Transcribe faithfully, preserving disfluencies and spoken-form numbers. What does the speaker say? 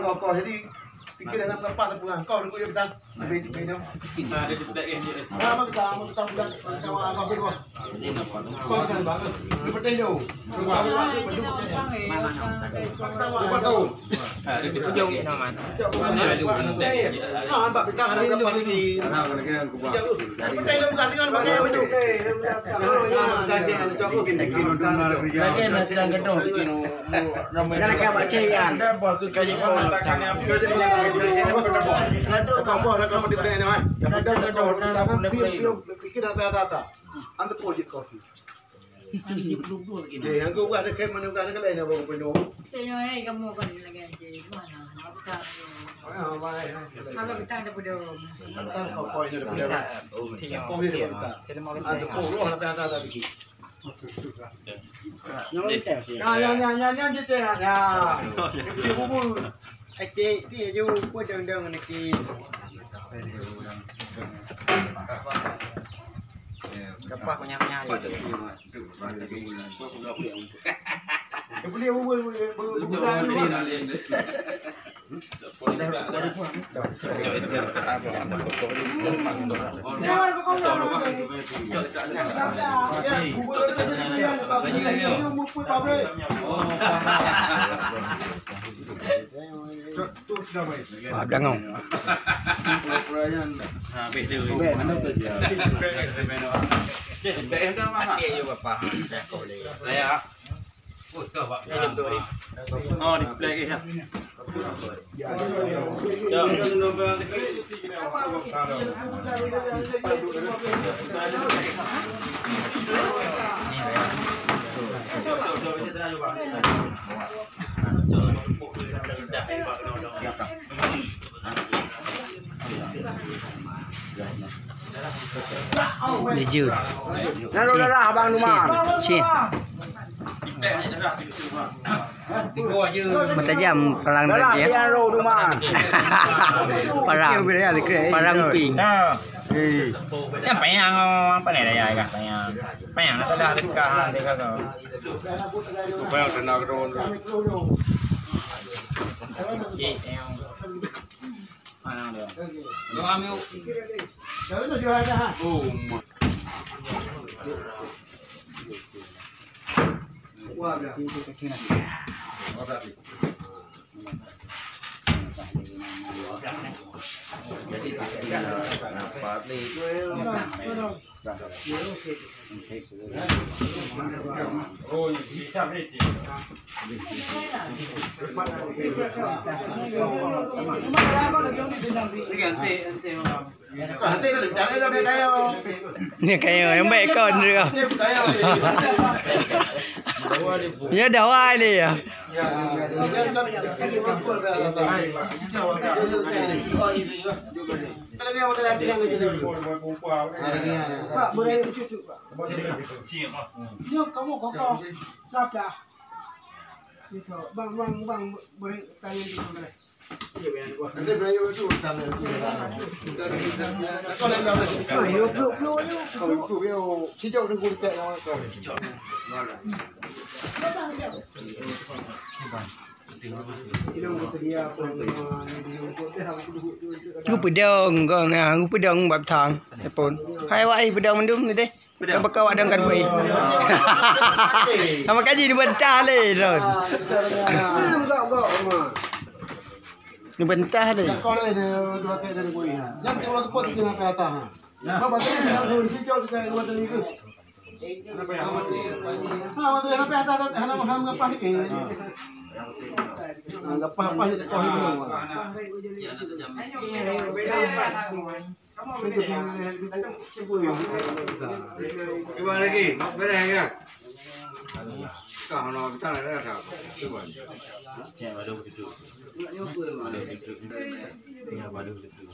kau, kau. Jadi, pikir dalam kapal tu pegang. Kau dulu ya, kita. Lebih, lebih jauh. Ah, ada di belakang dia. Ah, apa kita, apa kita buat? Kita buat apa, apa, apa? Kau kita buat. Dia bertanya. Kau buat, kau buat. Kau buat tu. Eh, yang kau buat dekat mana, bukan dekat lain, abang penuh. Saya, eh, kamu kan lagi aja. Mana? Apa tak? Ah, baik. Kalau kita ada bodoh. Kita kau kau ini ada bodoh. Kau ini ada bodoh. Ada kau roh nak ada ada lagi. Nyan, nyan, nyan, nyan, nyan, nyan, nyan. Dia bubur. Aceh, dia ju, pun dong-dong nak. Kapah punya-punya je. Maaf, dangoe. Oh, di plek ya. Jujur. Lalu darah Abang Numan. Cien. Meutajam parang. Darah dia. Tian Ro Numan. Parang. Parang ping. Ha. Eh. Yang payang, oh, apa ni daya kah payang? Payang salah dekat, dekat tu. Payang kena gedung tu. Eh, yang mana dia? Lu ambil. Oh, ma-, jadi tak kena nampak ni tu. Nyoe kayèe nyang bèk kon tu. Ya dawa lé ya. Pak, boleh cucuk, Pak. Nyoe kamoe kokoh. Laplah. Itu, bang, bang, bang, boleh tanya dulu, boleh. Nanti belajar itu, tanya itu. Ah, yo, peluk, peluk, yo, peluk. Itu, yo, sejak dulu kita yang Geupeudong kon, nah, geupeudong bak thang, telepon. Hai, wak, eh, peudong mandum ni deh. Peudong. Ka beuka wak dong kan bui. Sama kaji ni bantah lé, Ron. Ni bantah lé. Jangan kalau ada dua kali dari bui, ha. Jangan kalau tepat kita nak kata, ha. Nah. Apa tu? Jangan suruh sejak kita dua kali ke? Ha, watèe leupah that, that, hana, hana leupah sikit. Ha, leupah-leupah sikit, leupah sikit. Cuba lagi, bereh ya. Kah hana kita ada dah. Cuba. Cek baru begitu. Baru begitu. Ya, baru begitu.